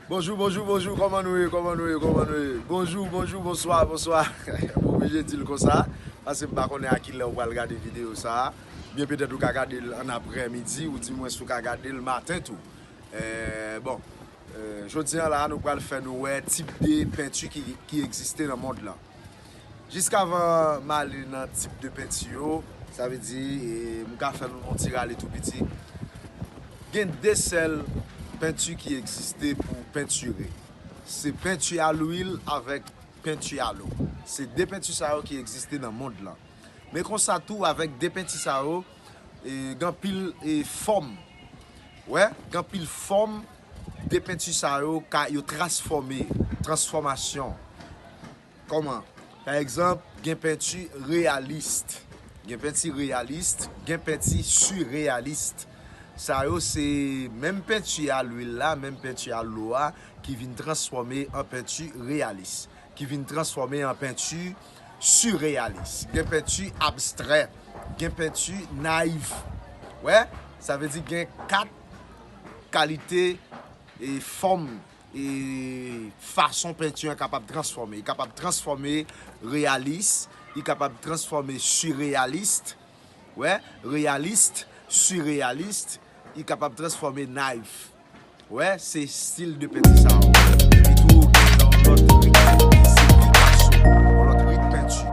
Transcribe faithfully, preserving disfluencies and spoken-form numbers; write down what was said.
Bonjou, bonjou, bonjou, kòman nou ye, kòman nou ye, kòman nou ye? Bonjou, bonjou, bonswa, bonswa. M oblije di l konsa, paske m pa konnen a ki lè ou pral gade videyo sa a. Byen petèt ou ka gade l an aprèmidi, ou dimwens ou ka gade l maten tou. Eh, bon, eh, jodi a la, nou pral fè nou wè tip de penti ki, ki egziste nan mond lan. Jiskavan m ale nan tip de penti yo, sa vle di, eh, m ka fè nou yon ti rale tou piti. Gen de sèl penti ki egziste pou pentire. Se penti a lwil avèk penti a lo. Se de penti sa yo ki egziste nan mond lan. Men konsa tou, avèk de penti sa yo, eh, gen anpil, eh, fòm. Wè, gen anpil fòm de penti sa yo ka, yo transfòme, transfòmasyon. Kòman? Pa egzanp, gen penti reyalis. Gen penti reyalis, gen penti sireyalis. Sa yo se menm penti a lwil la, menm penti a lo a ki vin transfòme an penti reyalis, ki vin transfòme an penti sireyalis. Gen penti abstrè, gen penti nayif. Wè, sa vle di gen kat kalite e fòm e fason penti an kapab transfòme. Li kapab transfòme reyalis, li kapab transfòme sireyalis, wè, reyalis, sireyalis, li kapab transfòme nayif. Wè, se stil de penti sa yo.